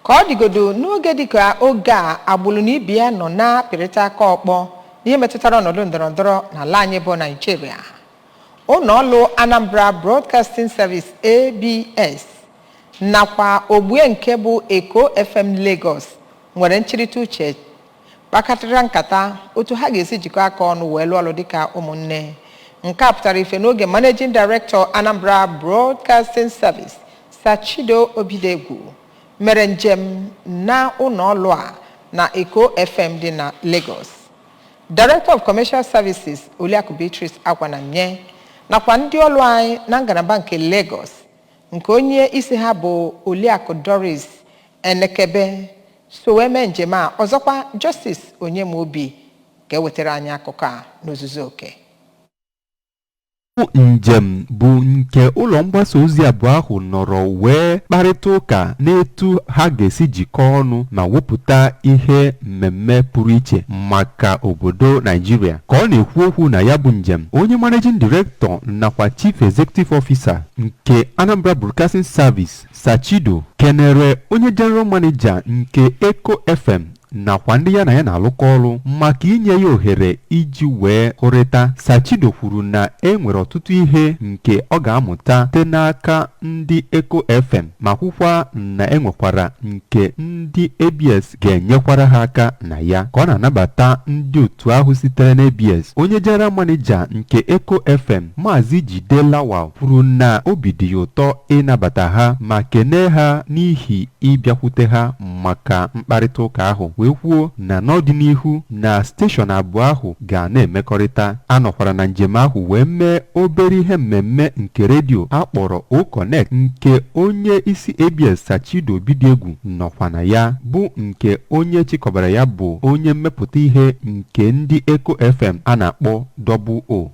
Ka ọ dịgodo n'oge dịka oge a, agbụrụ na ibe ya nọ na-apịrịta aka ọkpọ n'ihe metụtara ọnọdụ ndọrọndọrọ n'ala anyị bụ Naijiria, ụlọ ọrụ Anambra Broadcasting Service, ABS, nakwa ogbue nke bụ Eko FM Lagos nwere nchịrịta uche, kpakọtara nkata otu ha ga-esi jikọ aka ọnụ wee lụọ ọrụ dịka ụmụnne. Nke a pụtara ife n'oge Managing Director Anambra Broadcasting Service, Sachido Obidegwu, mere njem na ụlọ ọrụ a na Eko FM dị na Lagos. Director of Commercial Services, Oliakụ Beatrice Agwananye, nakwa ndị ọrụ anyị na ngalaba nke Lagos, nke onye isi ha bụ Oliakụ Doris Enekebe, so wee mee njem a. Ọzọkwa, Justice Onyemobi ga-ewetara anyị akụkọ a n'ozuzu oke. Njem bụ nke ụlọ mgbasa ozi abụọ ahụ nọrọ wee kparịta ụka n'etu ha ga-esi jikọọ ọnụ ma wepụta ihe mmemme pụrụ iche maka obodo Naijiria. Ka ọ na-ekwu okwu na ya bụ njem, onye Managing Director nakwa Chief Executive Officer nke Anambra Broadcasting Service, Sachido, kenere onye General Manager nke Eko FM nakwa ndị ya na ya na-alụkọ ọrụ maka inye ya ohere iji wee hụrịta. Sachido kwuru na e nwere ọtụtụ ihe nke ọ ga-amụta site n'aka ndị Eko FM, ma kwukwa na enwekwara nke ndị ABS ga-enyekwara ha aka na ya. Ka ọ na-anabata ndị otu ahụ sitere na ABS, onye General Manager nke Eko FM, Maazị Jide Lawal, kwuru na obi dị ya ụtọ ịnabata ha ma kenee ha n'ihi ịbịakwute ha maka mkparịta ụka ahụ, wee kwuo na n'ọdịnihu na station abụọ ahụ ga na-emekọrịta. A nọkwara na njem ahụ wee mee obere ihe mmemme nke redio akpọrọ O Connect, nke onye isi ABS, Sachido Obidiegwu, nọkwa na ya, bụ nke onye chịkọbara ya bụ onye mmepụta ihe nke ndị Eko FM a na-akpọ Double O.